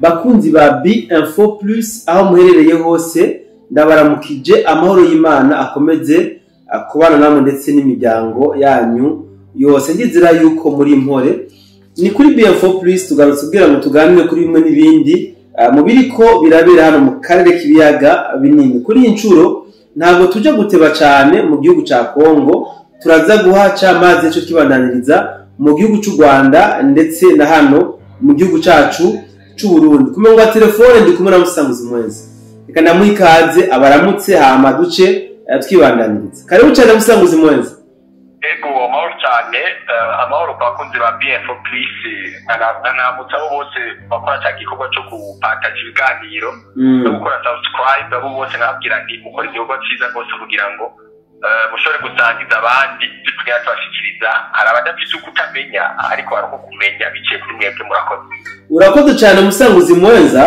Bakunzi ba B Info Plus, aho muherereye hose, ndabaramukije. Amahoro y'Imana akomeze kubana namwe ndetse n'imiryango yanyu yose. Ndizera yuko muri impore. Ni kuri B Info Plus tugarutse kugira ngo tuganire kuri bimwe n'ibindi mu biriko birabera hano mu karere k'ibiyaga binini. Kuri iyi nshuro ntabwo tujya guteba cyane mu gihugu ca Kongo, turaza guhaca amazi eco twibandaniriza mu gihugu c'u Rwanda ndetse na hano mu gihugu cacu c'u Burundi. Ku murongo wa telefone ndi kumwe na Musanguzi Mwenzi. Reka ndamuha ikaze abaramutse, hama duce twibandaniriza. Karibu cyane, Musanguzi Mwenzi. Ego, amahoro cyane, amahoro ku bakunzi ba BF Plus, nkanamutsa abo bose bakora cya gikorwa cyo gupataja ibiganiro no gukora subscribe. Abo bose nkababwira nti mukora igikorwa cyiza rwose kugira ngo mushobore gusangiza abandi ibyo tugenda tubashikiriza. Hari abadafise ukutamenya, ariko hari uko kumenya biciye kuri mwebwe. Murakoze. Urakoze cyane, Musanguzi Mwenza.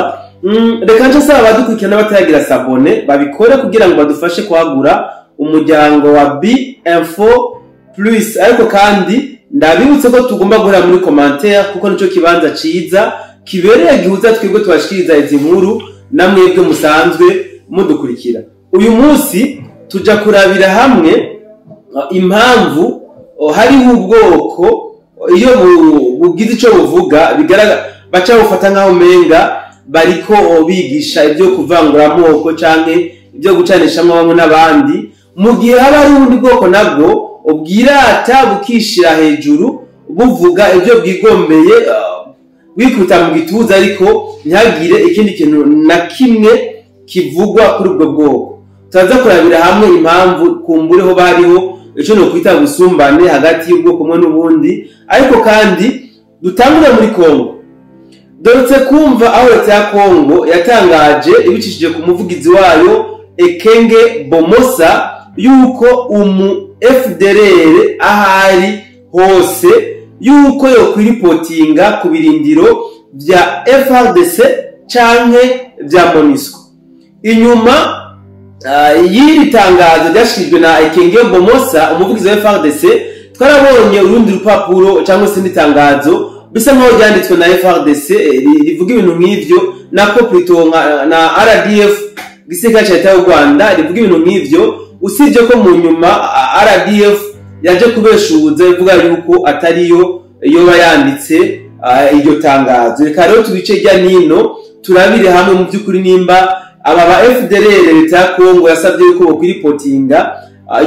Reka nce saba abadukurikirana bataragira s'abonner babikore kugira ngo badufashe kwagura umuryango wa B Info Plus. Ariko kandi ndabibutse ko tugomba guhera muri commentaire, kuko nico kibanza ciza kibereye gihuza twebwe tubashikiriza izi nkuru na mwebwe musanzwe mudukurikira. Uyu munsi tuja kurabira hamwe impamvu hariho ubwoko iyo bugize ico buvuga bigaragara baca bufata nk'aho umenga bariko bigisha ibyo kuvangura amoko canke ibyo gucanishamwo bamwe n'abandi, mu gihe haba hari ubundi bwoko nabwo ubwirata bukishira hejuru buvuga ibyo bwigombeye, bwikubita mu gituza, ariko ntihagire ikindi kintu na kimwe kivugwa kuri ubwo bwoko. Turaza kurabira hamwe impamvu kumbureho bariho ico no kwita busumbane hagati y'ubwoko bumwe n'ubundi. Ariko kandi dutangure muri Kongo. Doretse kumva aho leta ya Kongo yatangaje ibicishije ku muvugizi wayo Ekenge Bomosa yuko umu FDLR ahari hose yuko yokwiripotinga ku birindiro vya FARDC canke vya MONUSCO. Inyuma y'iri tangazo ryashikirijwe na Ekenge Bomosa, umuvugizi wa FARDC, twarabonye urundi rupapuro cyangwa se n'itangazo bisa nkaho ryanditswe na FARDC, rivuga ibintu nk'ivyo, nako plutôt na RDF, gisirikare ca leta y'u Rwanda, rivuga ibintu nk'ivyo, usibye ko mu nyuma RDF yaje kubeshuza ivuga yuko atariyo yoba yanditse iryo tangazo. Reka rero tubice hirya nino, turabire hamwe mu by'ukuri nimba aba ba FDLR leta ya Kongo yasabye yuko bokwiripotinga,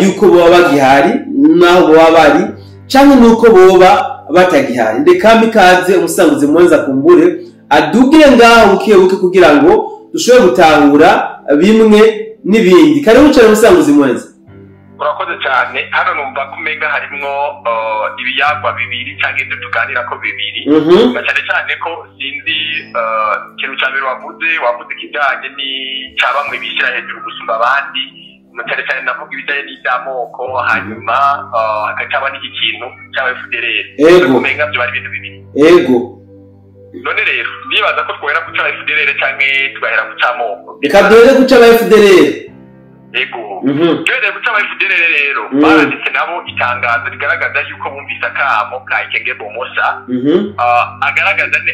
yuko boba bagihari naho boba bari canke nuko boba batagihari. Reka mikaze Umusanguzi Mwenza kumbure adugire ngaho buke buke kugira ngo dushobore gutahura bimwe n'ibindi. Karibu cyane, Musanguzi Mwenza. Urakoze cyane. Hano numva ko umenga harimwo ibiyagwa bibiri cyangwa ibyo tuganira ko bibiri, na cyane cyane ko sinzi ikintu cya mbere wavuze ikijyanye n'icya bamwe bishyira hejuru gusumba abandi, na cyane cyane navuga ibijyanye n'iby'amoko, hanyuma hagacaba n'iki kintu cy'aba FDLR. Umenga byo ari ibintu bibiri. None rero nibaza ko twohera ku cy'aba FDLR cyangwa tugahera ku cy'amoko. Reka duhere ku cy'aba FDLR. Ego. Duhereye ku cy'aba FDLR rero, baranditse nabo itangazo rigaragaza yuko bumvise akamo ka Ekenge Bomosa,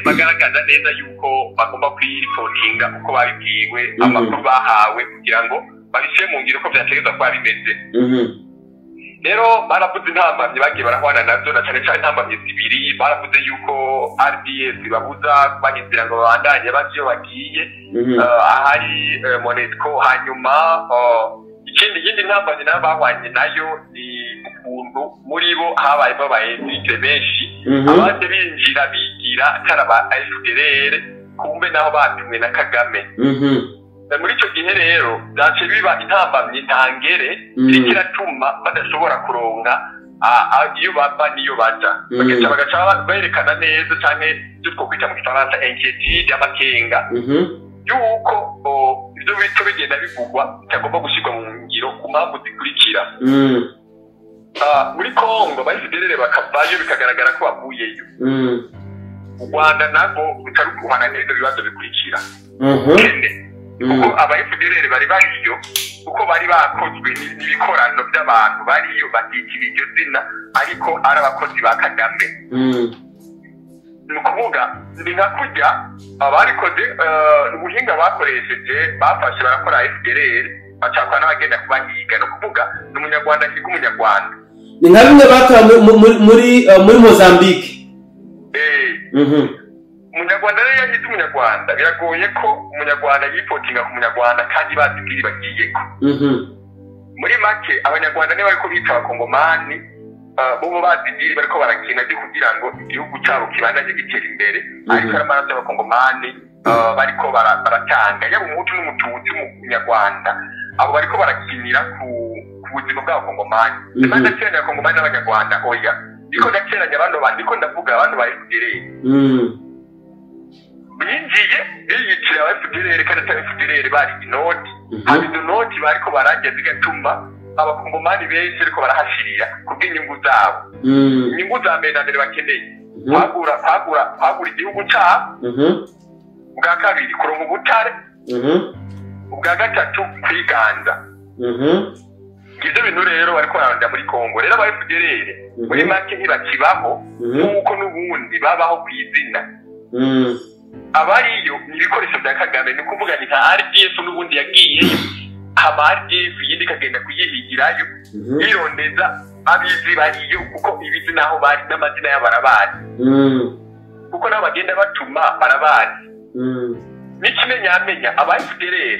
bagaragaza neza yuko bagomba kwiripotinga uko babibwiwe, amakuru bahawe, kugira ngo babishyire mu ngiro uko vyategerezwa kuba bimeze. Rero baravuze intambamyi bagiye barahwana nazo, na cyane cyane intambamyi zibiri. Baravuze yuko RDF babuza kubaha inzira ngo babandanye baje iyo bagiye, ahari MONUSCO. Hanyuma ikindi, yindi ntambamyi nayo bahwanye nayo ni ukuntu muri bo habaye babaye infiltrés benshi, abandi binjira bigira kari aba FDLR, kumbe naho batumwe na Kagame. Muri icyo gihe rero byace biba intambamyi ntangere, iriko iratuma badashobora kuronka iyo bava n'iyo baja. Bagaca berekana neza canke ibyo twokwita mu gifaransa inquiétude, amakenga yuko ivyo bico bigenda bivugwa bitagomba gushyirwa mu ngiro ku mpamvu zikurikira. Muri Kongo aba FDLR bakavayo bikagaragara ko bavuyeyo, u Rwanda nabwo rutari guhana n'ibyo bibazo bikurikira: kene kuko aba FDLR bari bariyo kuko bari bakozwe n'ibikorano by'abantu bariyo bakikira iryo zina, ariko ari abakozi ba Kagame. Ni ukuvuga ni nka kurya abarikoze ubuhinga bakoresheje, bafashe barakora FDLR, bacakwa n'abagenda kubahiga. Ni ukuvuga ni umunyarwanda ahiga umunyarwanda. Ni nka bimwe bakora muri Mozambique. Umunyarwanda rero yahize umunyarwanda, biragoye ko umunyarwanda yipotinga ku munyarwanda kandi bazi ibiri bagiyeko. Muri make abanyarwanda niba bariko bica abakongomani, bo bazi ibiri bariko barakina byo kugira ngo igihugu cyabo kibandanye gitera imbere, ariko amaraso y'abakongomani bariko baratanga, yaba umuhutu n'umututsi umunyarwanda, abo bariko barakinira ku buzima bw'abakongomani. Ndimo ndateranya abakongomani n'abanyarwanda, oya, ndiko ndateranya abantu ba, ndiko ndavuga abantu ba FDLR binjiye biyicira aba FDLR kandi atari FDLR, bari inoti. Haba izo noti bariko bararya zigatuma abakongomani benshi ariko barahashirira kubw'inyungu zabo. Inyungu za mbere na mbere bakeneye kwagura igihugu cyabo, ubwa kabiri kuronka ubutare, ubwa gatatu kwiganza. Ivyo bintu rero bariko bararondera muri Kongo. Rero aba FDLR muri make ntibakibaho nk'uko n'ubundi babaho kw'izina. Abariyo ni ibikoresho bya Kagame, ni ukuvuga ni nka RDF n'ubundi yagiyeyo, hama RDF yindi ikagenda kuyihigirayo irondeza abizi bariyo, kuko ibizi naho bari n'amazina yabo barabazi, kuko nabo bagenda batuma barabazi. N'ikimenyamenya aba FDLR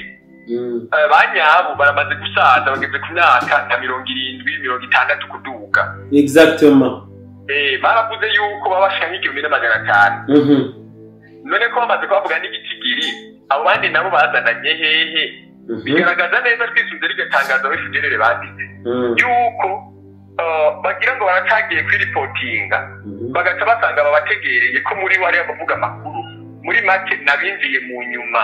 banyabo baramaze gusaza, bageze ku myaka nka 70, 60 kuduga. Exactement. Baravuze yuko babashika nk'igihumbi na magana atanu. None ko bamaze kubavuga n'igitigiri, abo bandi nabo bazananye hehe? Bigaragaza neza twisunze riryo tangazo FDLR banditse yuko bagira ngo baracagiye kwiripotinga, bagaca basanga babategereye ko muri bo hariyo abavuga amakuru. Muri make nabinjiye mu nyuma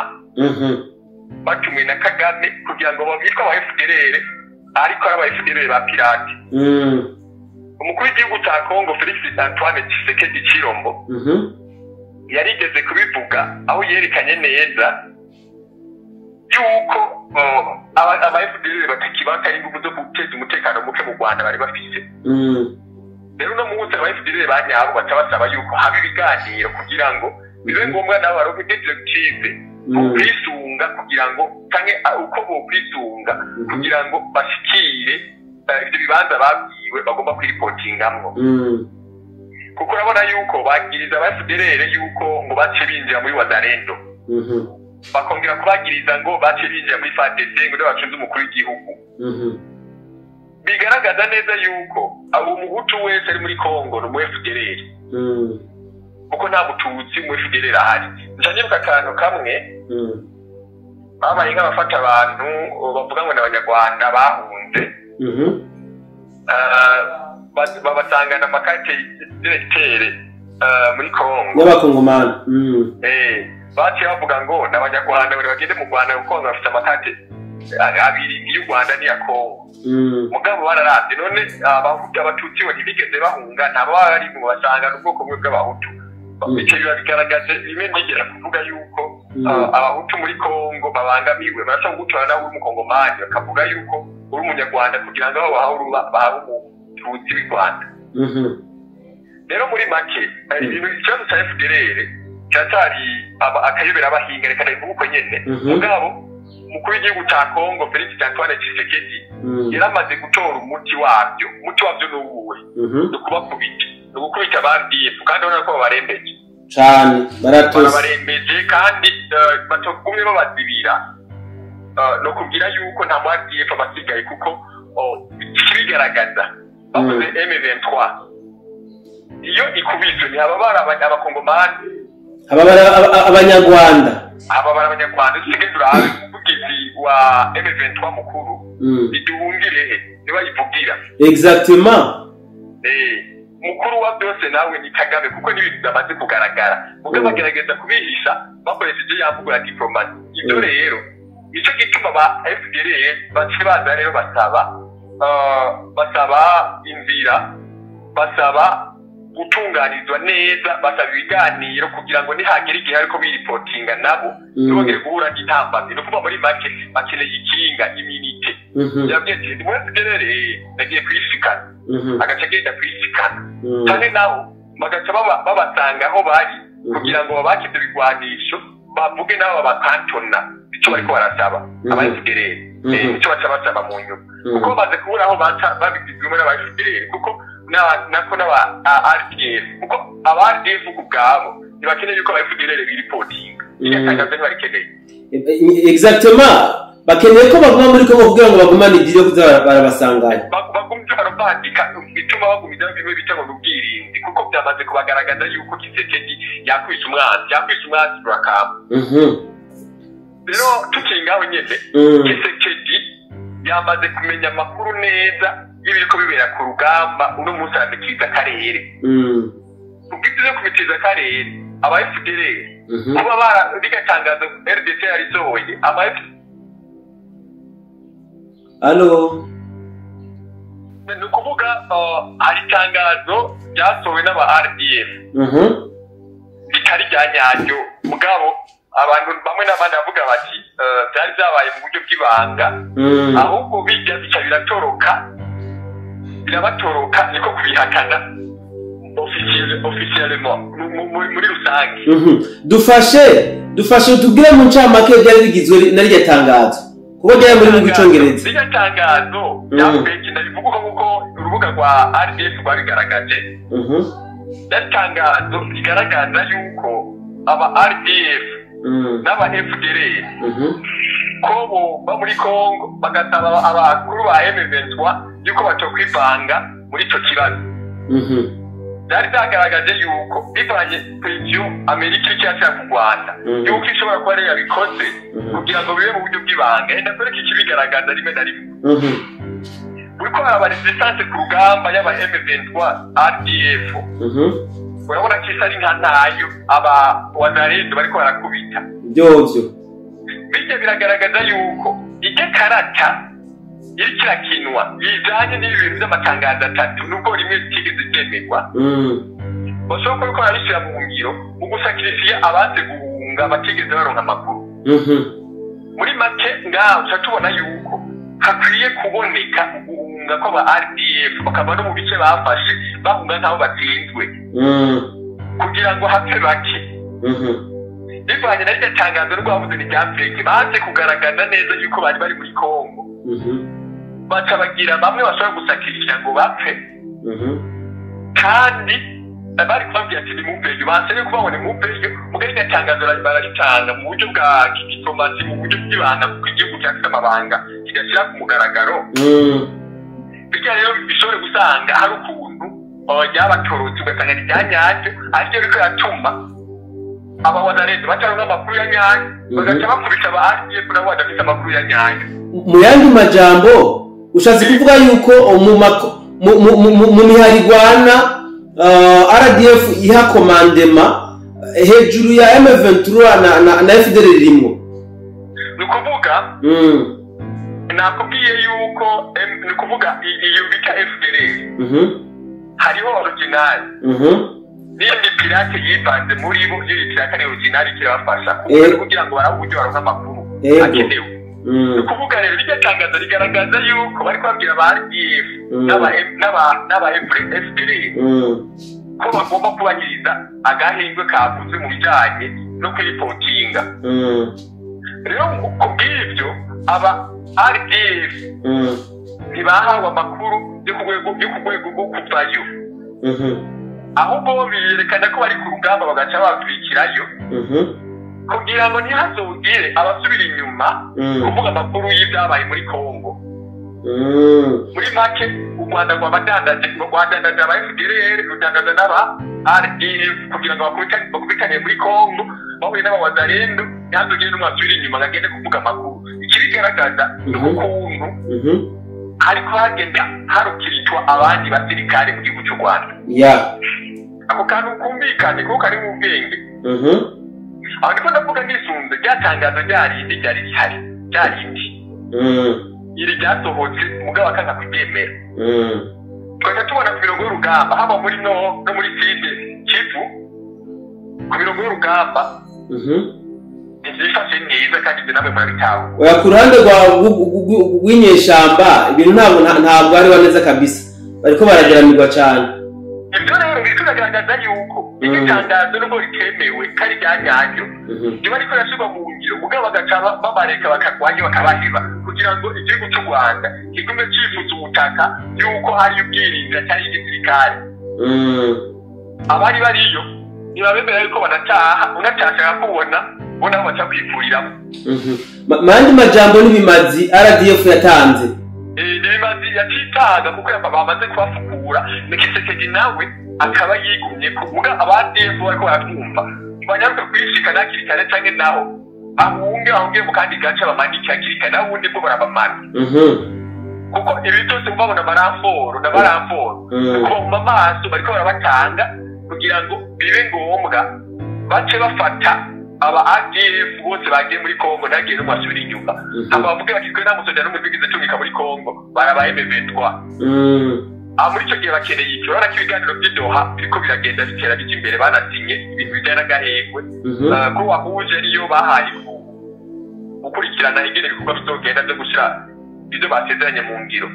batumwe na Kagame kugira ngo babitwe aba FDLR, ariko ari aba FDLR ba pirate. Umukuru w'igihugu cya Congo Felix Antoine Tshisekedi Tshilombo yarigeze kubivuga, aho yerekanye neza yuko aba FDLR batakibaka ingufu zo guteza umutekano muke mu Rwanda bari bafise. Rero uno munsi aba FDLR banyabo baca basaba yuko haba ibiganiro kugira ngo bibe ngombwa nabo baronke directive kwisunga, kugira ngo canke uko bokwisunga kugira ngo bashikire ivyo bibanza babwiwe bagomba kwiripotingamwo. Kuko urabona yuko bagiriza aba FDLR yuko ngo bace binjira muri Wazalendo, bakongera kubagiriza ngo bace binjira muri FARDC, ngo nibo bacunze umukuru w'igihugu. Bigaragaza neza yuko abo umuhutu wese ari muri Kongo ni umu FDLR, kuko nta mututsi mu FDLR ahari. Nca nibuka akantu kamwe, babaye nk'abafata abantu bavuga ngo ni abanyarwanda bahunze, babasangana amakarte d'électeur muri Kongo y'abakongomani. Baciye bavuga ngo ni abanyarwanda, bari bagende mu Rwanda kuko bafite amakarte abiri, iy'u Rwanda n'iya Kongo. Mugabo bararavye, none abahutu abatutsi bo ntibigeze bahunga, nta baba bari mu basanga n'ubwoko bumwe bw'abahutu. Bice biba bigaragaje bimwe nigera kuvuga yuko abahutu muri Kongo babangamiwe, barashobora gutora nawe uri umukongomani bakavuga yuko uri umunyarwanda kugira ngo aho bahawe bahawe umututsi w'i Rwanda. Rero muri make ibintu ikibazo cya FDLR kiracyari akayobera abahinga, reka ndabivuga uko nyene. Mugabo umukuru w'igihugu ca Kongo Felix Antoine Tshisekedi yaramaze gutora umuti wabyo. Umuti wabyo ni uwuhe? Ni ukubakubita, ni ugukubita ba RDF, kandi urabona ko babarembeje. Cane, baratose. Barabarembeje kandi batagumye babazibira, no kubwira yuko nta mu RDF abasigaye, kuko ikibigaragaza bavuze M23 iyo ikubiswe ntihababara abakongomani, hababara abanyarwanda. Hababara abanyarwanda. Usigaye urabe umuvugizi wa M23 mukuru iduhungirehe niba yivugira. Exactement. Mukuru wa byose nawe ni Kagame, kuko n'ibintu byamaze kugaragara, mugabo bagerageza kubihisha bakoresheje ya mvugo ya diplomatie. Ibyo rero nicyo gituma ba FDLR bace baza rero basaba inzira, basaba gutunganizwa neza, basaba ibiganiro kugira ngo nihagera igihe ariko biripotinga nabo ntibongere guhura n'intambamyi. Ni ukuvuga muri make bakeneye ikinga, immunité. Yabwiye ati ndi mu FDLR, nagiye kwishikana, agaca agenda kwishikana, canke naho Bagaca babasanga aho bari kugira ngo babake ibyo bigwanisho, bavuge nabo babakantona icyo bariko barasaba aba FDLR, icyo baca basaba mu nyuma, kuko bamaze kubura aho baca babigizwemo n'aba FDLR, kuko nako n'aba RDF, kuko aba RDF ku bwabo ntibakeneye yuko aba FDLR biripotinga. Iryo tangazo ntibarikeneye. Exactement, bakeneye ko baguma muri Kongo kugira ngo bagumane idiri yo kuza barabasanganya. Bagumye barabandika bituma bagumiza bimwe bita ngo ubwirinzi, kuko byamaze kubagaragaza yuko Tshisekedi yakwise umwanzi, yakwise umwanzi turakamba. Rero tukiri ngaho nyene, Tshisekedi yamaze kumenya amakuru neza y'ibiriko bibera ku rugamba. Uno munsi aramikiriza akarere. Kubw'ibyo byo kumikiriza akarere, aba FDLR kuba bara rigatangazo RDC yarisohoye, aba Allo? Ni ukuvuga hari itangazo ryasohowe n'aba RDF ritari rya nyaryo, mugabo abantu bamwe n'abandi bavuga bati byari byabaye mu buryo bw'ibanga, ahubwo bijya bica biratoroka, birabatoroka, niko kubihakana officiellement muri rusange. Dufashe tubwire mu ncamake byari bigizwe na rya tangazo, kuko ryari muri rw'icongereza. Rya tangazo ryafeke, ndabivuga uko nguko urubuga rwa RDF rwabigaragaje. Rya tangazo rigaragaza yuko aba RDF n'aba FDLR ko bo muri Kongo bagasaba abakuru ba M23 yuko batokwivanga muri ico kibazo. Byari byagaragaje yuko bivanye presiyo Amerika iriko irashira ku Rwanda, yuko ishobora kuba ariyo yabikoze kugira ngo bibe mu buryo bw'ibanga. Enda kwereka ikibigaragaza rimwe na rimwe. Uriko haraba resistance ku rugamba y'aba M23 RDF, urabona ko isa ari nka ntayo aba Wazalendo bariko barakubita. Byovyo bijya biragaragaza yuko ijya karata iriko irakinwa bijanye n'ibi bintu by'amatangazo atatu, nubwo rimwe ritigeze ryemerwa. Bashobora kuba bariko barabishyira mu ngiro mu gusakirisiya abanze guhunga batigeze baronka amakuru. Muri make ngaho tuca tubona yuko hakwiye kuboneka uguhunga kw'aba RDF, bakava no mu bice bafashe bahunga nk'aho batsinzwe, kugira ngo hapfe bake. Bivanye na rya tangazo rwavuze ni rya fake, banze kugaragaza neza yuko bari bari muri Kongo. Baca bagira bamwe bashobora gusakirisha ngo bapfe, kandi bari kubabwira ati nimuveyo, banse yuko babone muveyo. Mugabo iryo tangazo bararitanga mu buryo bwa diplomasi, mu buryo bw'ibanga, kuko igihugu cyafite amabanga kigashyira ku mugaragaro. Bityo rero bishobore gusanga hari ukuntu ryabatorotse, ugasanga ni rya nyaryo, aribyo biriko biratuma aba Wazalendo bataronka amakuru ya nyayo, bagaca bakubita aba RDF nabo badafite amakuru ya nyayo. Mu yandi majambo ushatse kuvuga yuko mu miharigwana RDF iha commandement hejuru ya M23 na FDLR rimwo. Ni ukuvuga nakubwiye yuko ni ukuvuga iyo bita FDLR hariho original n'iyindi pirate yivanze muri bo, iyo pirate ni original kirabafasha kugira ngo barabe uburyo baronka amakuru akenewe. Ni ukuvuga rero iryo tangazo rigaragaza yuko bari kubabwira aba RDF n'aba FDLR ko bagomba kubahiriza agahengwe kavuzwe mu bijanye no kuripotinga. Rero kubw'ivyo aba RDF ntibahawe amakuru yo ku rwego rwo kuvayo, ahubwo bo biyerekana ko bari ku rugamba bagaca bakurikirayo kugira ngo ntihazogire abasubira inyuma kuvuga amakuru y'ibyabaye muri Kongo. Muri make u Rwanda rwabadandaje, rwadandaje aba FDLR, rudandaza n'aba RDF kugira ngo bakubitane muri Kongo, bahuye n'aba Wazalendo, ntihazogire n'umwe asubira inyuma ngo agende kuvuga amakuru. Ikibigaragaza ni ukuntu hariko hagenda harukiritwa abandi basirikare mu gihugu cy'u Rwanda. Ako kantu kumvikane kuko kari mu bwenge. Aho ndiko ndavuga nisunze rya tangazo ryarindi ryari rihari, ryarindi iri ryasohotse mugabo akanga kuryemera. Twaca tubona ku mirongo y'urugamba haba muri no muri Sud Kivu, ku mirongo y'urugamba ntibyifashe neza, kandi ibyo namwe murabitaho. Oya, ku ruhande rw'inyeshamba ibintu ntabwo ari neza kabisa, bariko barageramirwa cyane. Ibyo rero biriko Biriko biragaragaza yuko iryo tangazo nubwo ritemewe kari rya nyaryo, riba riko rirashyirwa mu ngiro, mugabo bagaca babareka bakagwayo bakabaheba kugira ngo igihugu cy'u Rwanda kigume cifuza ubutaka yuko hari ubwirinzi atari igisirikare. Abari bariyo ntibabemera yuko banataha, unatashaka kubona bona aho baca kwifuriramo. Mandi majambo n'ibimazi RDF yatanze, n'ibimazi yacitanga kuko bamaze kubafukura, na Kisekedi nawe akaba yigumye kuvuga abadf bariko baratwumva banyaruka kwishikana hakiri kare canke naho ahunge mu kandi gace bamanike hakiri kare, naho ubundi bwo barabamara. Kuko ibi byose babona amaramforo n'amaramforo kubahuma amaso bariko barabatanga kugira ngo bibe ngombwa bace bafata aba ADF bose bagiye muri Kongo ntagiye n'umwe asubira inyuma. Aba bavuge bati twe nta musoda n'umwe twigeze tumika muri Kongo, barabaye M23. Muri ico gihe bakeneye iki? Urabona ko ibiganiro vy'i Doha biriko biragenda bitera bija imbere, banasinye ibintu bijanye n'agahengwe ko wahuje niyo bahaye gukurikirana ingene ibikorwa bizogenda vyo gushira ivyo basezeranye mu ngiro.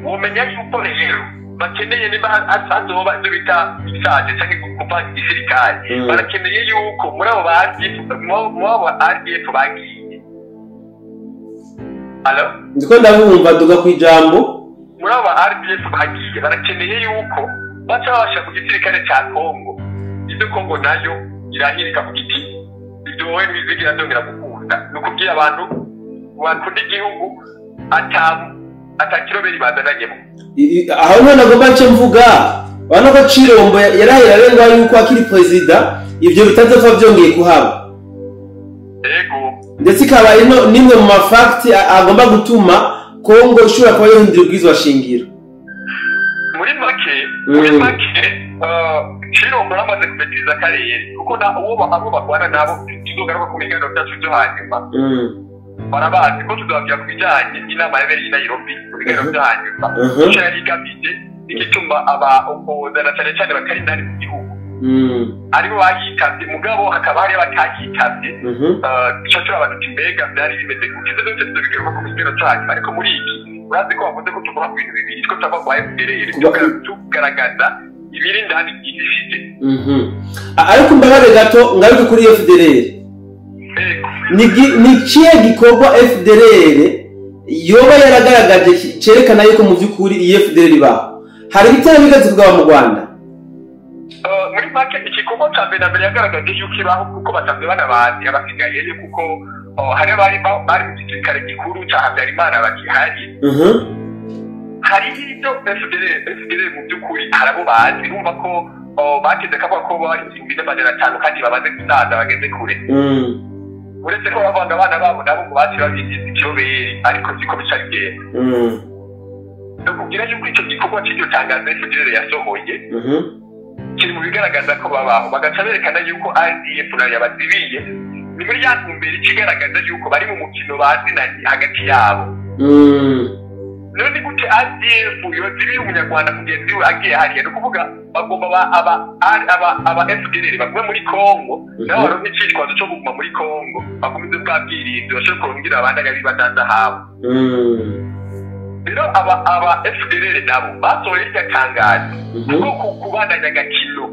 Womenya yuko rero bakeneye niba hazoba ivyo bita mixage canke kuvanga igisirikare, barakeneye yuko muri abo ba RDF bagiye. Alo? Ndiko ndabumva, duga kwijambo. Muri abo ba RDF bagiye barakeneye yuko baca babasha ku gisirikare ca Kongo. Ivyo Kongo nayo irahirika ku giti, ivyo wowe ntibizigira vyongera gukunda. Ni ukubwira abantu bakunda igihugu atakiroberi bazananyemo. Aho none agomba nce mvuga urabona ko Cirombo yarahira arenga yuko akiri perezida ivyo bitazopfa vyongeye kuhaba. Ego. Ndetse ikaba ino nimwe mu mafakti agomba gutuma Kongo ishobora kuba yohindura ubwirizwa shingiro. Muri make, Cirombo yaramaze kumetiza akarere kuko abo bagwana nabo tuzogaruka ku biganiro vyacu vyo hanyuma. Barabazi ko tuzababwira ku bijanye n'inama yabereye i Nairobi mu biganiro vyo hanyuma. Ico yari igamije igituma aba opoza na cane cane batari indani mu gihugu aribo bayitavye, mugabo hakaba hariyo abatayitavye. Ico turaba tuti mbega vyari bimeze gute? Ivyo vyose tuzobigaruka ku biganiro vyo hanyuma, ariko muri iki urazi ko bavuze ko tuvuga ku bintu bibiri, two tuva kwa FDLR tugaragaza ibiri indani byihishije. Ariko mbabare gato ngaruke kuri FDLR. Ni kihe gikorwa FDLR yoba yaragaragaje cerekana yuko mu vy'ukuri iyi FDLR ibaho? Hari ibitero bigaze kugaba mu Rwanda. Muri make igikorwa ca mbere na mbere yagaragaje yuko ibaho kuko basanzwe banabazi abasigayeyo, kuko hari abari bari mu gisirikare gikuru ca Habyarimana bakihari. Hari ibyo FDLR mu by'ukuri hari abo bazi, urumva ko bateze kavuga ko bari 1500 kandi bamaze gusaza bageze kure. Uretse ko bavanga abana babo nabo ngo baciye babigize ikiroberi, ariko siko bica bigenda. Ndakubwira yuko ico gikorwa c'iryo tangazo FDLR yasohoye kiri mu bigaragaza ko babaho, bagaca berekana yuko RDF nayo yabazibiye. Ni muri ya ntumbero ikigaragaza yuko bari mu mukino bazinanye hagati yabo. None gute RDF yozibiye umunyarwanda mugenzi we agiye hariya? Ni ukuvuga bagomba aba FDLR bagume muri Kongo, nabo baronke icitwazo co kuguma muri Kongo, bagumize bwa bwirinzi bashobore kurongera abandi abibadanza habo. Rero aba FDLR nabo basohoye iryo tangazo kuko kubandanya agakino,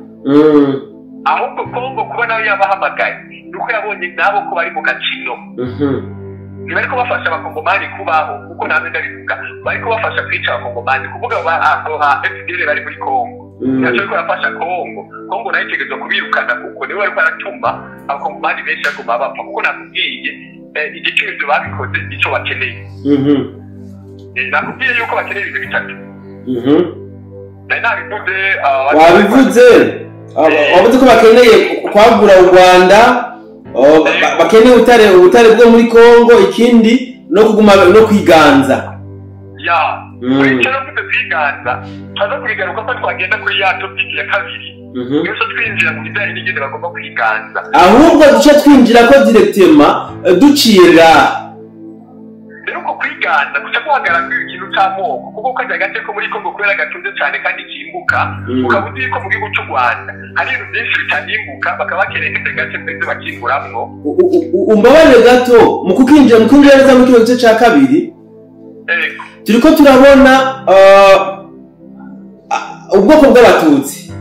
ahubwo Kongo kuba nayo yabahamagaye nuko yabonye nabo ko bari mu gakino. Ntibariko bafasha abakongomani kubaho, kuko namwe ndabivuga, bariko bafasha kwica abakongomani, kuvuga aba FDLR bari muri Kongo ntaco bariko barafasha Kongo. Kongo nayo itegerezwa kubirukana kuko nibo bariko baratuma abakongomani benshi baguma bapfa, kuko nakubwiye igiciro ivyo babikoze ico bakeneye. Nakubwiye yuko bakeneye ibintu bitatu. Nari nabivuze. Wabivuze, wavuze ko bakeneye kwagura u Rwanda, bakeneye ubutare bwo muri Kongo, ikindi no kuguma no kwiganza. Ya, muri cyo no kwiganza tuza kubigaruka ko twagenda kuri ya topic ya kabiri, niyo twinjira mu bijanye n'ingene bagomba kwiganza. Ahubwo duce twinjira ko directement duciye nga rero ko kwiganza kuca guhagarara kuri ikintu c'amoko, kuko kajya gace ko muri Kongo kubera gatunze cyane kandi kimbuka, ukaba uzi ko mu gihugu c'u Rwanda hari ibintu byinshi bitanimbuka, bakaba bakeneye kajya gace mbese bakimburamwo. Umbabarire gato mu kukinjira neza mu kino gice ca kabiri, turiko turabona ubwoko bw'abatutsi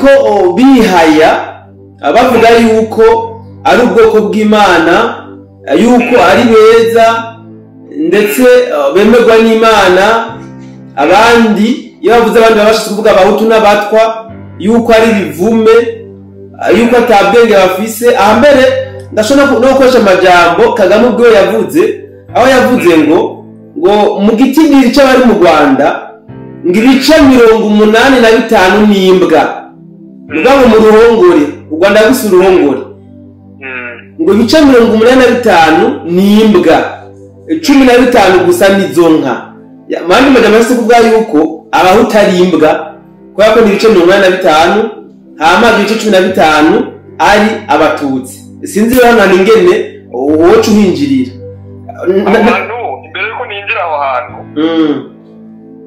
Bariko bihaya bavuga yuko ari ubwoko bw'Imana, yuko ari beza ndetse bemerwa n'Imana. Abandi iyo bavuze abandi babashatse kuvuga abahutu n'abatwa yuko ari bivume, yuko atabwenge bafise. Aha mbere ndashobora no gukoresha amajambo Kagame ubwo yavuze, aho yavuze ngo mu gitigiri c'abari mu Rwanda ngo ibice 85 n'imbwa, mugabo mu ruhongore u Rwanda gusa uruhongore ngo ibice 85 n'imbwa, 15 gusa nizo nka. Mandi majambo yose kuvuga yuko abahutu ari imbwa, kubera ko ni ibice 85 hama ibice 15 ari abatutsi. Sinzi rero hano ingene woca uhinjirira ahantu. Imbere yuko ninjira aho hantu,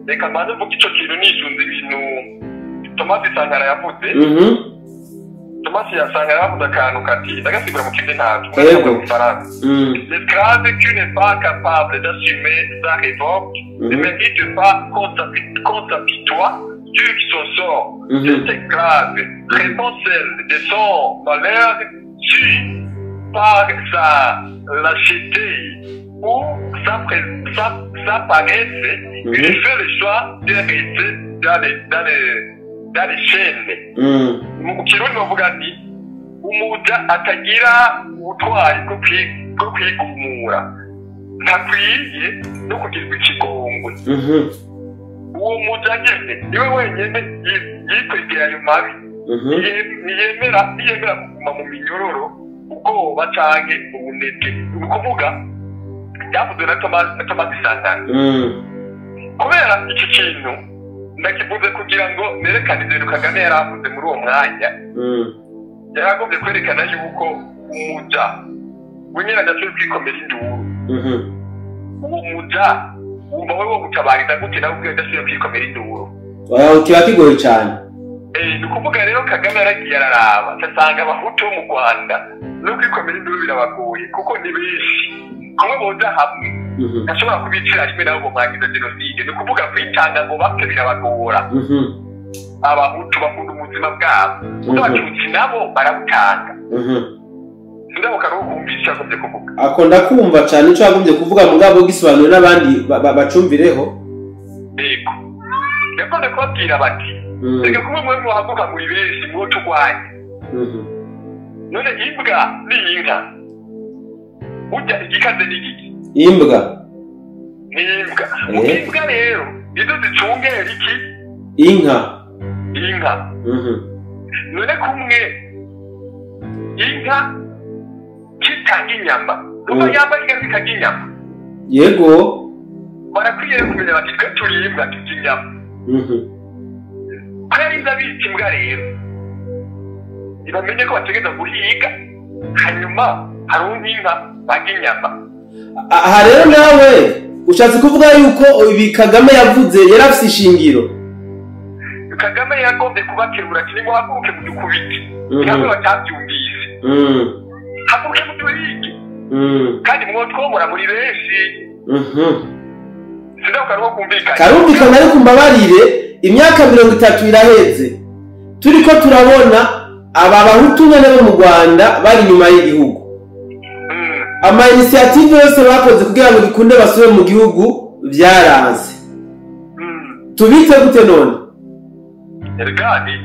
reka mbanze mvuge ico kintu nisunze ibintu Thomas Sankara yavuze. Thomas Sankara yavuze akantu kati, ndagasigura mu kindi ntabwo mu Gifaransa: "L'esclave qui n'est pas capable d'assumer sa révolte ne mérite pas qu'on s'apitoie sur son sort. Cet esclave répond seul de son malheur si par sa lâcheté ou sa paresse, il fait le choix de rester dans les chaînes." Mu Kirundi bavuga nti umuja atagira ubutwari bwo kwigumura ntakwiye no kugirwa ikigongwe. Uwo muja nyene niwe wenyene yikwegera ayo mabi, ntiyemera kuguma mu minyororo ubwoba canke ubunebwe. Ni ukuvuga byavuzwe na Thomas Sankara. Kubera iki kintu ndakivuze kugira ngo nerekane ibintu Kagame yari avuze muri uwo mwanya. Yaragombye kwerekana yuko umuja we nyine adashoboye kwikomera induru. Uwo muja wumva we wo gutabariza gute nawe ubwiwe adashoboye kwikomera induru? Kiba kigoye cyane. Ni ukuvuga rero Kagame yaragiye araraba asanga abahutu bo mu Rwanda no kwikomera induru birabagoye, kuko ni benshi kumwe boza hamwe ntashobora kubicira rimwe nabo bamwangiza jenoside. Ni ukuvuga kwitanga ngo bapfe birabagora. Abahutu bakunda ubuzima bwabo, abatutsi nabo barabutanga. Sindabuka no kumvisha agombye kuvuga. Ako ndakumva cyane ico agombye kuvuga, mugabo gisobanure n'abandi bacumvireho. Yego, yakunze kubabwira bati reka kumwe mwe muhaguruka muri benshi mwo turwanye. None imbwa ni inka, burya igikaze ni igiki? Imbwa ni imbwa. Mu imbwa rero nizo zicungera iki? Inka. Inka. None kumwe inka kitanga inyama, nuko yamba inka zitanga inyama. Yego, barakwiye kumenya bati twe turi imbwa turya inyama. Kubera inza bita imbwa rero ntibamenye ko bategereza guhiga, hanyuma hari inka barya inyama. Aha rero nawe ushatse kuvuga yuko ibi Kagame yavuze yari afise ishingiro. Kagame yagombye kubakebura ati nimuhaguruke mu dukubite, ntabwo batabyumvise. Haguruke mu duhige, kandi mwotwomora muri benshi. Sindabuka nuko kumvikana. Karumvikana, ariko mbabarire, imyaka 30 iraheze turiko turabona aba bahutu nyene bo mu Rwanda bari inyuma y'igihugu. Ama initiative yose bakoze kugira ngo bikunde basubire mu gihugu byaranze. Tubite gute none? Erega ni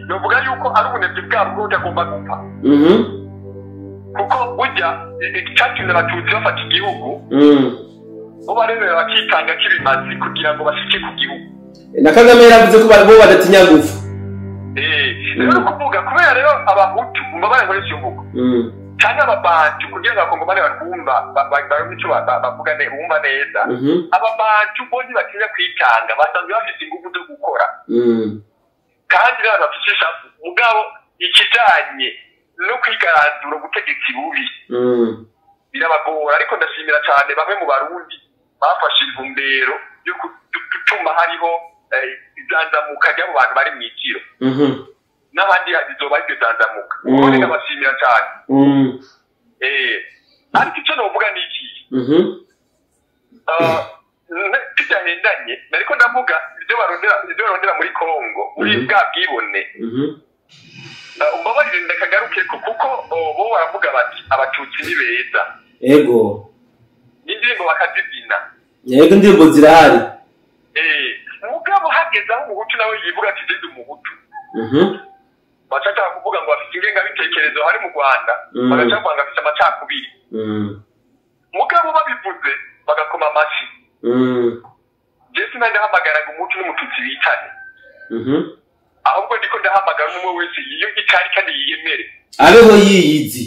novuga yuko ari ubunebwe bwabo bwo butagomba gupfa. Kuko burya icatumye abatutsi bafata igihugu, bo baremera bakitanga kibimazi kugira ngo bashike ku gihugu. Na Kagame yaravuze ko bo badatinya gupfa. Rero kuvuga kubera rero abahutu mbabare nkoresha iyo mvugo canke ababantu kugira ngo abakongomani bakumva baronke ico bavuga bumva neza. Ababantu bo ntibatinya kwitanga, basanzwe bafise inguvu zo gukora kandi rero bafise ishavu. Mugabo ikijanye no kwigaranzura ubutegetsi bubi birabagora. Ariko ndashimira cane bamwe mu Barundi bafashe intumbero yo gutuma hariho izanzamuka ry'abo bantu bari mw'itiro, n'abandi bizoba aribyo zanzamuka. Ubundi ndabashimira cane. Ariko ico novuga ni iki? Bidahendanye, nariko ndavuga ibyo barondera muri Kongo, muri bwa bwibone. Umbabarire ndakagaruke kuko bo baravuga bati abatutsi ni beza. Ego. Indirimbo bakazibyina. Yego, indirimbo zirahari. Mugabo hageze aho umuhutu nawe yivuga ati ndi umuhutu. Bacata kuvuga ngo afite ingengabitekerezo hari mu Rwanda, bagaca bavuga ngo afite amacakubiri. Mugabo babivuze bagakoma amashyi. Jesu ndahamagara ngo umuhutu n'umututsi bitane. Ahubwo ndiko ndahamagara umwe wese yiyumve icari kandi yiyemere. Abeho yiyizi.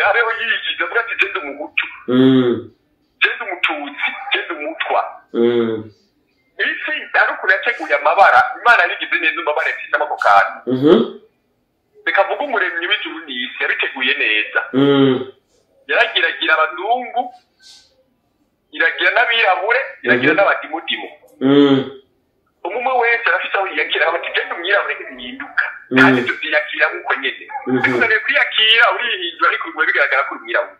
Abeho yiyizi, avuga ati ndi umuhutu. Ndi umututsi, ndi umutwa. Isi ariko yateguye amabara, Imana yabigize neza amabara yafite amako kantu. Reka mvuge umuremyi w'ijuru n'isi yabiteguye neza. Yaragiragira abazungu, iragira n'abirabure, iragira n'abadimudimu. Umwe wese arafite aho yiyakira, ati genda umwirabure ntibihinduka. Kandi tubyiyakira nk'uko nyene. Bikunaniye kwiyakira urihindura, ariko biguma bigaragara ko uri umwirabure.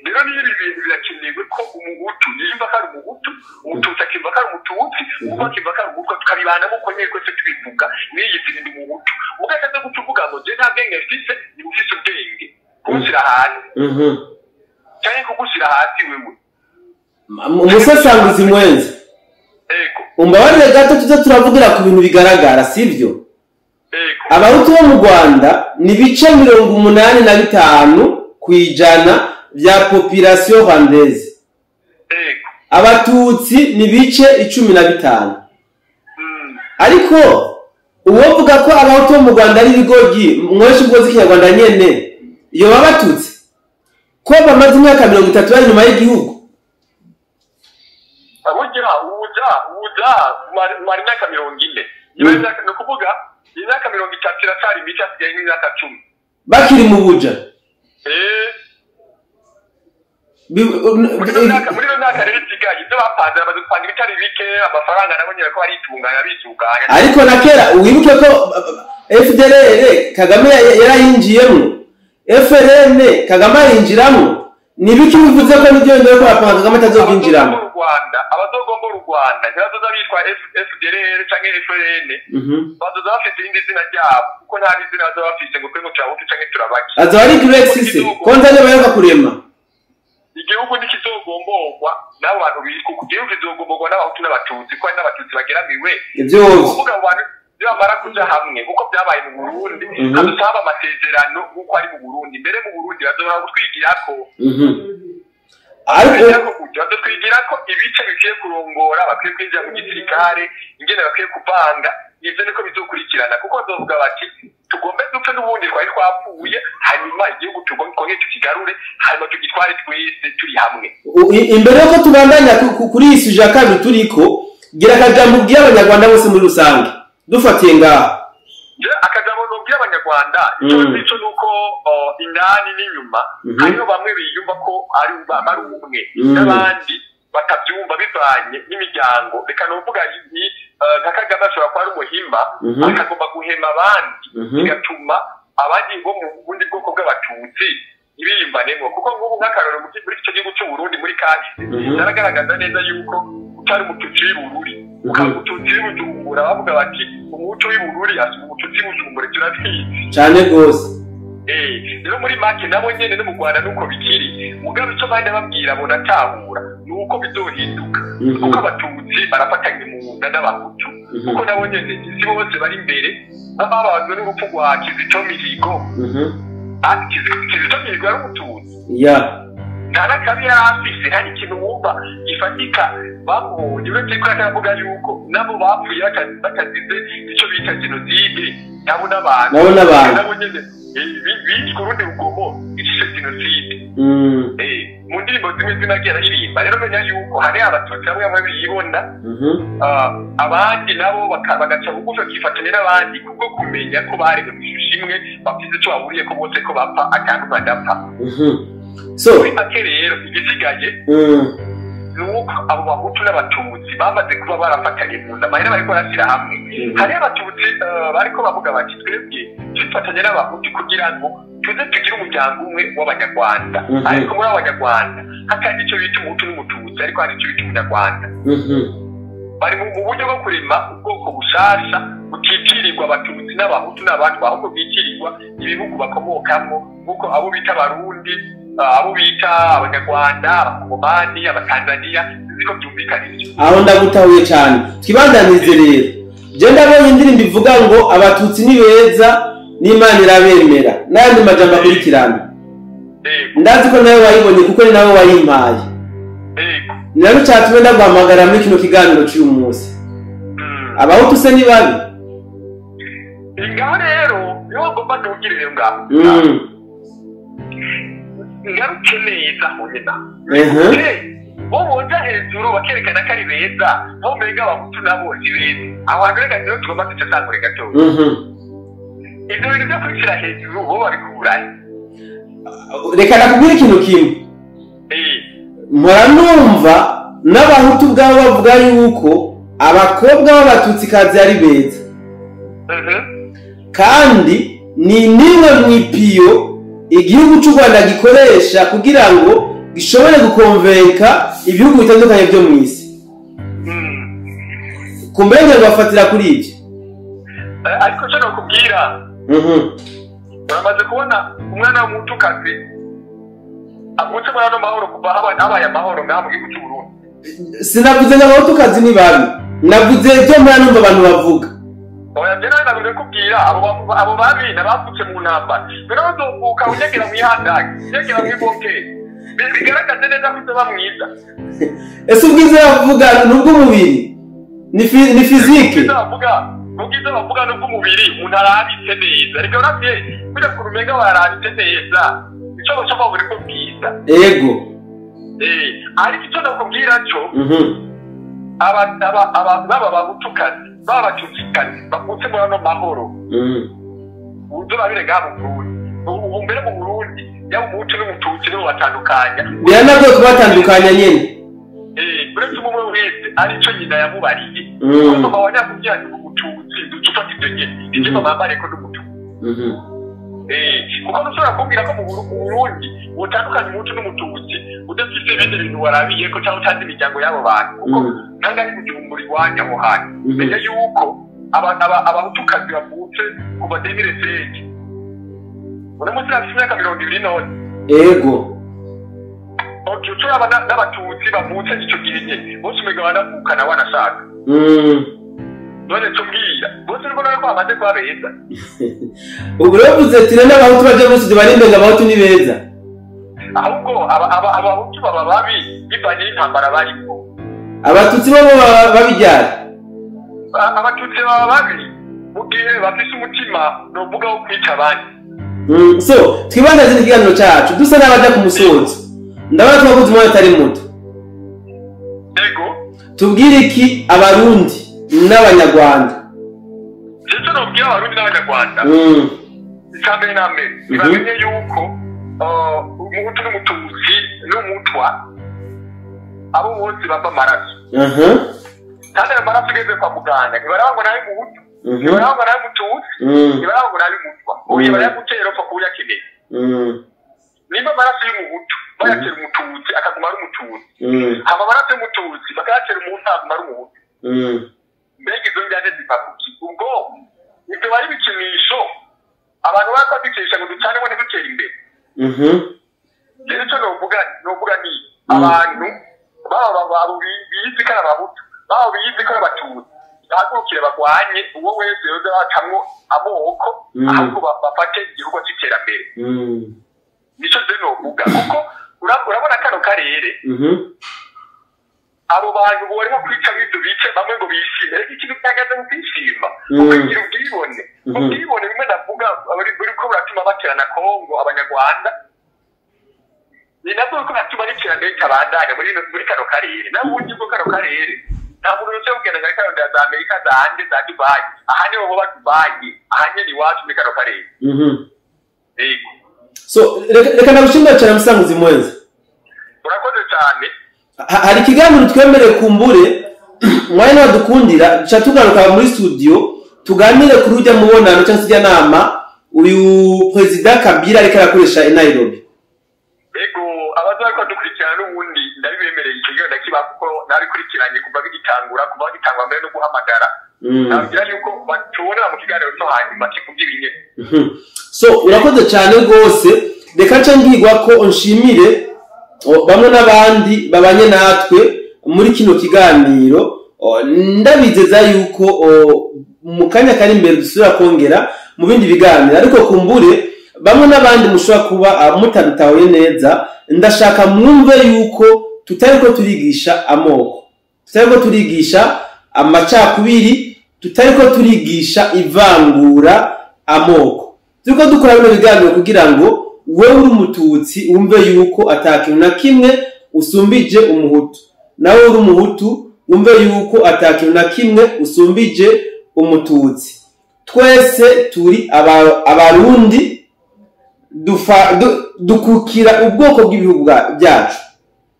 Rero niba ibi bintu birakenewe ko umuhutu yiyumva ko ari umuhutu, umututsi akimva ko ari umututsi, umutwa akimva ko ari umutwa, tukabibana nk'uko nyene twese tubivuga. Niyizira ndi umuhutu. Ugashatse guca uvuga ngo je nta bwenge mfise, ni ufise ubwenge. Kumushyira hasi. Canke kugushyira hasi wewe. Umusasanguzi mwenzi. Ego. Umbabarire gato tuze turavugira ku bintu bigaragara, sivyo? Ego. Abahutu bo mu Rwanda ni bice 85% vya population rwandaise. Ego. Abatutsi ni bice 15. Ariko uwovuga ko abahutu bo mu Rwanda ari ibigogi, mweshi ubwo z'ikinyarwanda nyene, iyo babatutsi ko bamaze imyaka 30 bari inyuma y'igihugu. Abugira uja mari imyaka 40. Imyaka no kuvuga imyaka 30 iracari mike, asigaye nk'imyaka 10. Bakiri mu buja. Muri iyo myaka rero isigaye ibyo bapanze bamaze gupanga ibitari bike, amafaranga nabo nyene ko baritunganya bitunganya. Ariko na kera wibuke ko FDLR Kagame yarayinjiyemwo, FRN Kagame ayinjiramwo. Ni biki bivuze ko nibyo yongeye ko bapanga Kagame atazokwinjiramo? Abazogombora u Rwanda ntibazoza bitwa FDLR canke FRN, bazoza bafite irindi zina ryabo, kuko nta n'izina bazoba bafise ngo twe ngo turabuke canke turabake. Azoba ari Grexis konza niba baheruka kurema. Igihugu ntikizogomborwa n'abo bantu bitwa uko. Igihugu kizogomborwa n'abahutu n'abatutsi, kuko hari n'abatutsi bageramiwe. Ivyo kuvuga abo bantu nibamara kuja hamwe kuko byabaye mu Burundi, hazosaba amasezerano nk'uko ari mu Burundi. Mbere mu Burundi bazobora kutwigirako. Ariko bazotwigirako ibice bikwiye kurongora, bakwiye kwinjira mu gisirikare, ingene bakwiye kuvanga, ivyo niko bizokurikirana, kuko bazovuga bati tugombe dupfe n'ubundi twari twapfuye, hanyuma igihugu tugombe tukigarure, hanyuma tugitware twese turi hamwe. Imbere yuko tubandanya kuri iyi sujet ya kabiri turiko, gira akajambo ubwiye abanyarwanda bose muri rusange dufatiye ngaha. Akajambo nobwiye abanyarwanda ico nico nuko indani n'inyuma hariho bamwe biyumva ko ari umwe, n'abandi batabyumva bivanye n'imiryango. Reka novuga nti nka Kagame ashobora kuba ari umuhimba, akagomba guhema abandi, bigatuma abandi bo mu bundi bwoko bw'abatutsi ntibiyumvanemo. Kuko nk'ubu nk'akarorero muri ico gihugu c'u Burundi muri kahise byaragaragaza neza yuko utari umututsi w'i Bururi, ukaba umututsi w'i Bujumbura, bavuga bati umuhutu w'i Bururi asumba umututsi w'i Bujumbura, turabizi cane gose. Rero muri make nabo nyene no mu Rwanda nuko bikiri. Mugabo ico bandi babwira bo natahura nuko bizohinduka, kuko abatutsi barafatanye mu nda n'abahutu, kuko nabo nyene si bose bari imbere bababazwe n'urupfu rwa Kizito Mihigo. Kizito Mihigo yari umututsi. Nta n'akabi yari afise, nta n'ikintu wumva gifatika babonye, uretse ko yaravuga yuko nabo bapfuye batazize ico bita jenoside, nabo n'abantu nabo nyene bicwa urundi rugomo icishe jenoside. Mu ndirimbo zimwe zinagiye araririmba. Rero menya yuko hari abatutsi bamwe bamwe biyibona, abandi nabo bagaca bugufi bakifatanya n'abandi kubwo kumenya ko baremwe mu ishusho imwe, bafise ico bahuriyeko bose ko bapfa atanumwe badapfa. So muri make rero igisigaye nuko abo bahutu n'abatutsi bamaze kuba barafatanye mu nda, amahera bariko barashyira hamwe. Hariho abatutsi bariko bavuga bati twebwe twifatanye n'abahutu kugira ngo Tuze tugire umuryango umwe w'Abanyarwanda, ariko muri Abanyarwanda hatari icyo bita Umuhutu n'Umututsi, ariko hari icyo bita Umunyarwanda. Bari mu buryo bwo kurema ubwoko bushasha butitirirwa Abatutsi n'Abahutu n'Abatwa, ahubwo bwitirirwa ibihugu bakomokamo, nk'uko abo bita Abarundi, abo bita Abanyarwanda, Abakongomani, Abatanzaniya. Niko byumvikana ibyo. Aho ndagutahuye cyane. Twibandanize rero. Je ndabonye indirimbo ivuga ngo Abatutsi ni beza n'Imana irabemera, n'ayandi majambo akurikirana. Ndazi ko nawe wayibonye kuko ni nawe wayimpaye. Ni nacyo cyatumye ndaguhamagara muri kino kiganiro cy'uyu munsi. Abahutu se ni babi? Ngaho rero niho ngomba ndugirire ngaho. Ngaruke neza aho nyina. Bo boja hejuru bakerekana ko ari beza, bo mbega Abahutu nabo si beza. Aho hantu reka rero tugomba ducesangure gatoya. Ibyo bintu byo kwishyira hejuru bo babikurahe? Reka nakubwire ikintu kimwe. Mpora numva n'Abahutu ubwabo bavuga yuko abakobwa b'Abatutsikazi ari beza. Kandi ni nimwe mu ipiyo igihugu cy'u Rwanda gikoresha kugira ngo gishobore gukonvenka ibihugu bitandukanye byo mu isi. Kumenya bafatira kuri ibyo. Ariko cyo nakubwira, uramaze kubona umwana w'Umuhutukazi avutse muri ano mahoro kuva habaye amahoro ngaha mu gihugu cy'u Burundi? Sinavuze ngo Abahutukazi ni babi, navuze ibyo mpora numva abantu bavuga. Oya, je nawe navuze kubwira abo babi nabavutse mu ntambara. Mbere bazovuka unyegera mu ihandagi, unyegera mu ibonke, bigaragaze neza ko uzoba mwiza. Ese ubwiza bavuga ni ubw'umubiri? Ni fizike? Ubwiza bavuga ni ubw'umubiri, umuntu arabitse neza. Reka uravye kuja ku rumenga warabitse neza, ico baca buri ko bwiza. Ego. Ariko ico nakubwira cyo, aba Bahutukazi, baba Batutsikazi bavutse muri ano mahoro, uzobabire ngaha mu Burundi. Ubu mbere mu Burundi yaba Umuhutu n'Umututsi nibo batandukanya. Biranagoye kubatandukanya nyene. Uretse umwe wese arico nyina yamubariye. Kuko mama wa nyakubwira ati Umututsi duca ufata ivyo nyene, ivyo mama yambariye ko n'Umututsi. Kuko ntushobora kumbwira ko mu Burundi utandukanye Umuhutu n'Umututsi udafise ibindi bintu warabiyeko cyangwa utazi imiryango y'abo bantu, kuko nanga ari mu Bujumbura iwanyu aho hantu. Menya yuko Abahutukazi bavutse kuva 2005, uno munsi bafise imyaka 20 none. Ego. Ucuraba n'Abatutsi bavutse ico gihe nyene, bose umenga banavukana wanashaka. None tubwira bose uriko ko bamaze kuba beza. Ubwo rero uvuze ati n'Abahutu baje bose barimbenga Abahutu ni beza. Ahubwo Abahutu baba babi bivanye n'intambara barimo. Abatutsi bo babiryara. Abatutsi baba babi mu gihe bafise umutima novuga wo kwica abandi. So twibandaze n'ikiganiro cyacu dusa n'abaja ku musozo. Ndabona twakoze umwanya utari muto. Ego. Tubwire iki Abarundi n'Abanyarwanda? Icyo nobwira Abarundi n'Abanyarwanda, icya mbere na mbere ntibamenye yuko Umuhutu n'Umututsi n'Umutwa abo bose bava amaraso. Kandi ayo maraso ugeze kwa muganga ntibaraba ngo nayo Umuhutu, ntibaraba ngo nayo Umututsi, ntibaraba ngo nayo Umutwa, uyu barayagutera upfa kuba uyakeneye. Nimba amaraso y'Umuhutu bayatera Umututsi akaguma ari Umututsi, hama amaraso y'Umututsi bakayatera Umuhutu akaguma ari Umuhutu, mbega izo njyane ziva kuki? Ubwo ibyo bari ibikinisho abantu bakabikisha ngo ducanemo ntidutere imbere. Rero icyo novuga ni abantu baba bizi ko ari Abahutu, baba bizi ko ari Abatutsi, bahagurukire bagwanye uwo wese yoza bacamwo amoko, ahubwo bafate igikorwa cy'iterambere. Nico je novuga, kuko urabona kano karere abo bantu barimo kwica ibyo bice bamwe ngo bishime, ariko ikintu cyagaze mu kwishima, kugira ubwibone. Ubwibone bimwe ndavuga buriko buratuma baterana Kongo Abanyarwanda, ni nabwo buriko buratuma n'iterambere ritabandanya muri kano karere. N'ubundi bwo kano karere nta muntu wese ugenda nka kano za Amerika, za hande, za Dubai, aha niho boba Dubai, aha nyene iwacu muri kano karere. Yego. So reka ndagushimira cyane Musanguzi Mwenza. Urakoze cyane. Hari ikiganiro twemereye kumbure mwanya wadukundira, duca tugaruka muri studio tuganire kuri ujya mubonano cyangwa se ijya nama Uyu Perezida Kabila ariko arakoresha i Nairobi. Ego, abaza bariko dukurikirana n'ubundi ndabibemereye, icyo gihe ndakiba kuko nabikurikiranye kuva bigitangura, kuva bagitangura mbere no guhamagara. Nabwira yuko batubonera mu kiganiro cyo hanyuma kivuga ibinyene. So urakoze cyane rwose. Reka nce ngirwa ko nshimire bamwe n'abandi babanye natwe muri kino kiganiro. Ndabizeza yuko mu kanya kari imbere dusubira kongera mu bindi biganiro, ariko kumbure bamwe n'abandi mushobora kuba mutabitahuye neza. Ndashaka mwumve yuko tutari ko turigisha amoko, tutari ko turigisha amacakubiri, tutari ko turigisha ivangura amoko. Turiko dukora bino biganiro kugira ngo wewe uri umututsi wumve yuko atakintu na kimwe usumbije umuhutu, nawe uri umuhutu wumve yuko atakintu na kimwe usumbije umututsi. Twese turi abarundi, dukukira ubwoko bw'ibihugu byacu,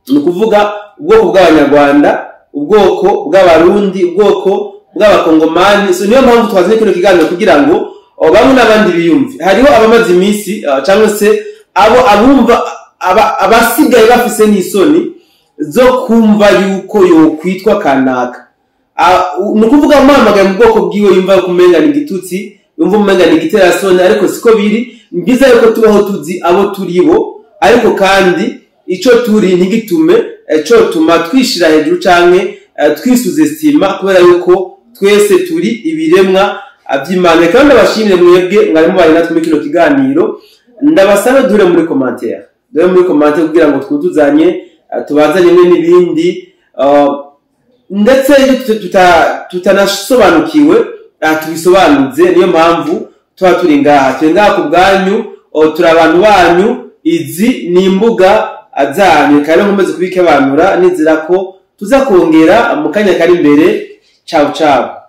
ni ukuvuga ubwoko bw'abanyarwanda, ubwoko bw'abarundi, ubwoko bw'abakongomani. So niyo mpamvu twazanye kino kiganiro kugira ngo bamwe n'abandi biyumve. Hariho abamaze iminsi cyangwa se abo abumva abasigaye bafise n'isoni zo kumva yuko yokwitwa kanaka. Ni ukuvuga muhamagaye mu bwoko bwiwe yumva kumenga ni igitutsi, yumva umenga ni igiterasoni, ariko siko biri. Ni byiza yuko tubaho tuzi abo turi bo, ariko kandi ico turi ntigitume cotuma twishira hejuru canke twisuzestima, kubera yuko twese turi ibiremwa vy'Imana. Kandi ndabashimire mwebwe mwari mubaye natwe muri kino kiganiro. Ndabasabe duhure muri commentaire, duhure muri commentaire kugira ngo twuzuzanye, tubazanye n'ibindi, ndetse tutanasobanukiwe tubisobanuze. Niyo mpamvu tuba turi ngaha, turi ngaha ku bwanyu, turi abantu banyu, izi ni imbuga zanyu. Kandi nkomeze kubikebanura nizera ko tuza kongera mu kanya kari imbere. Ciao ciao.